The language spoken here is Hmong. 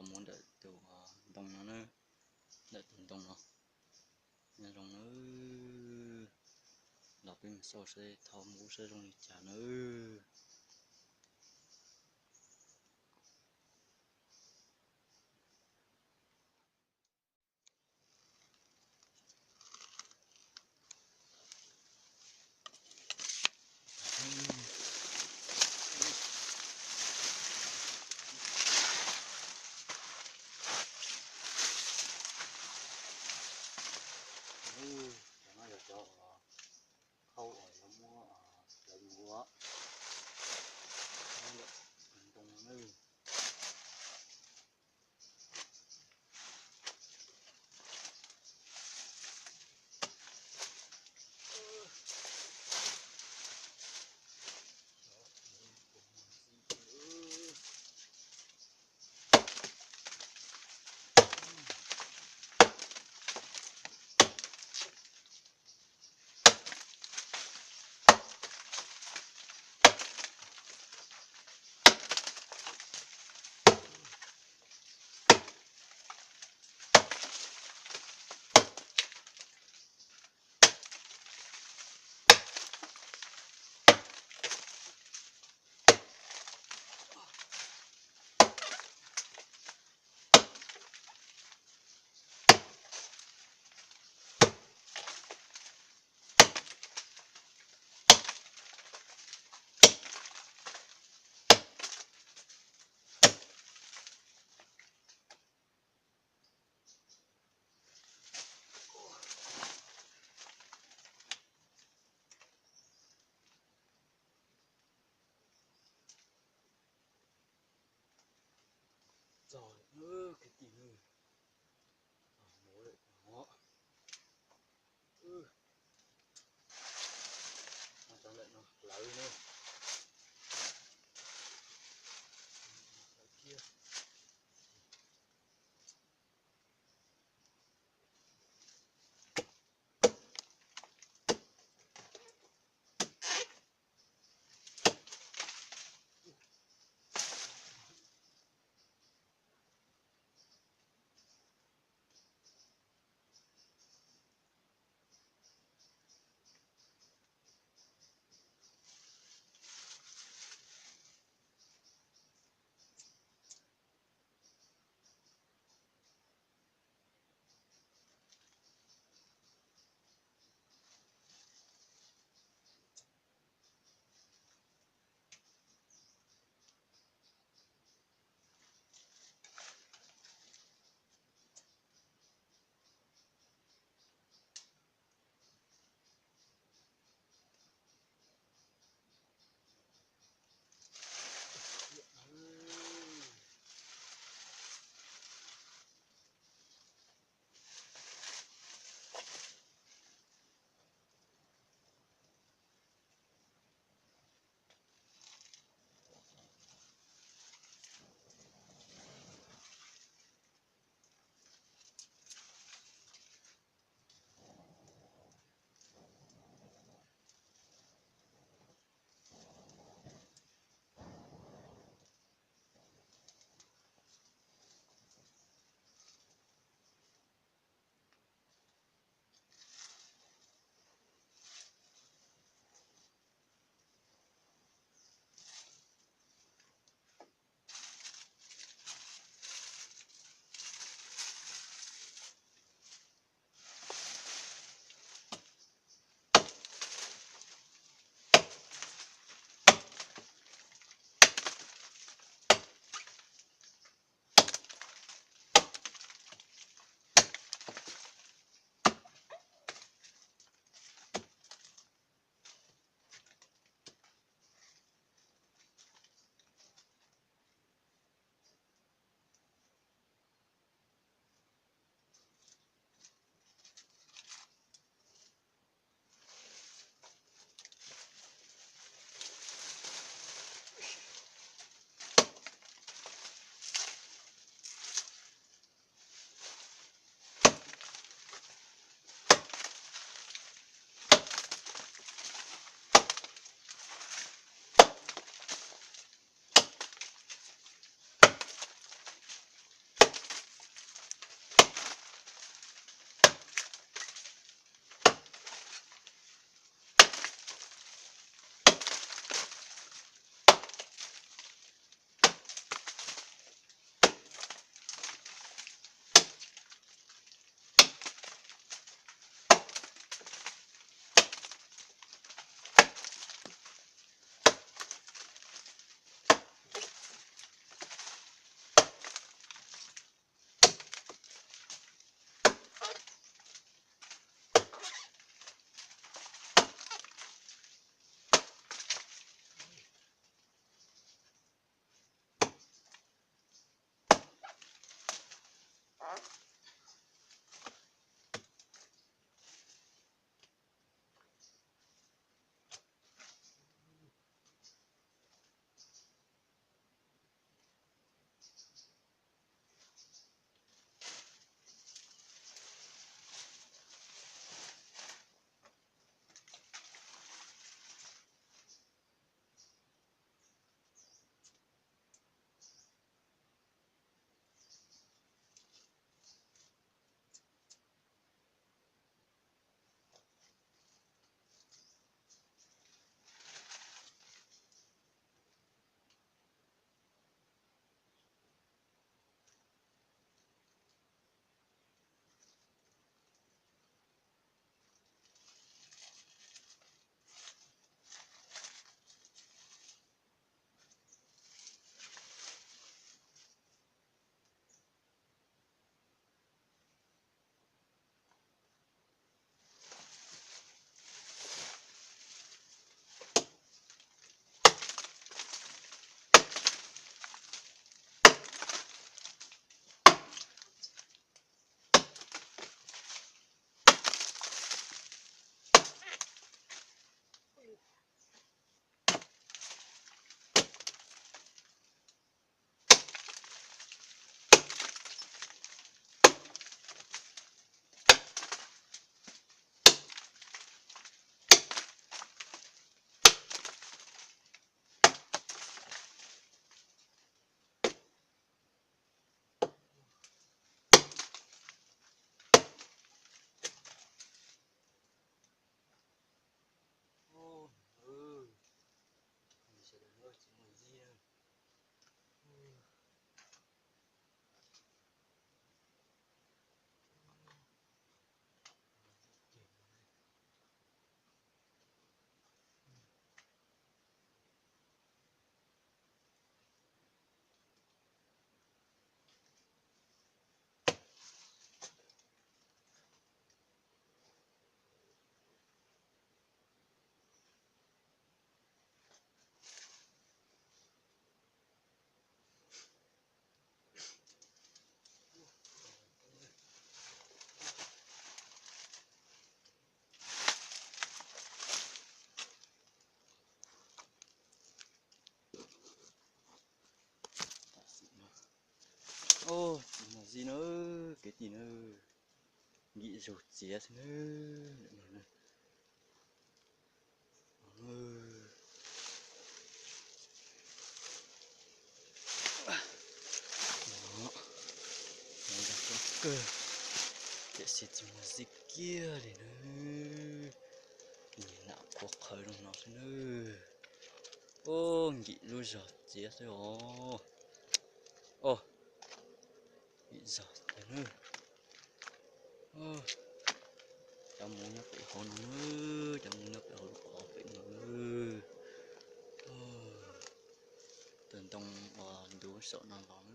Muab ntawm tus ntoo no na, ntawm tus ntoo no. Nyob zoo nawb, los peb mus xauj seb thaum ub saib zoo li cas nawb. Cov no yog cov khau uas yuav muab lawv mus ua ntoo na. Txog lawm kwv tij na, txog npaum lawm no. Cov ntawm no hlawv na, hlawv thiab. Zib na, kwv tij na, nkim zug txiav xwb na. Kawg, tiam sis tsis muaj zib kiag li na. Nim nam qhuav qhawv zoo no xwb na. Ub, nkim lub zog txiav xwb os. Ub, nkim zog txiav na. Cov muv nyob pem hauv no na, cov muv nyob pem hauv lub qhov pem no na. Tus ntoo uas ntuv saum no los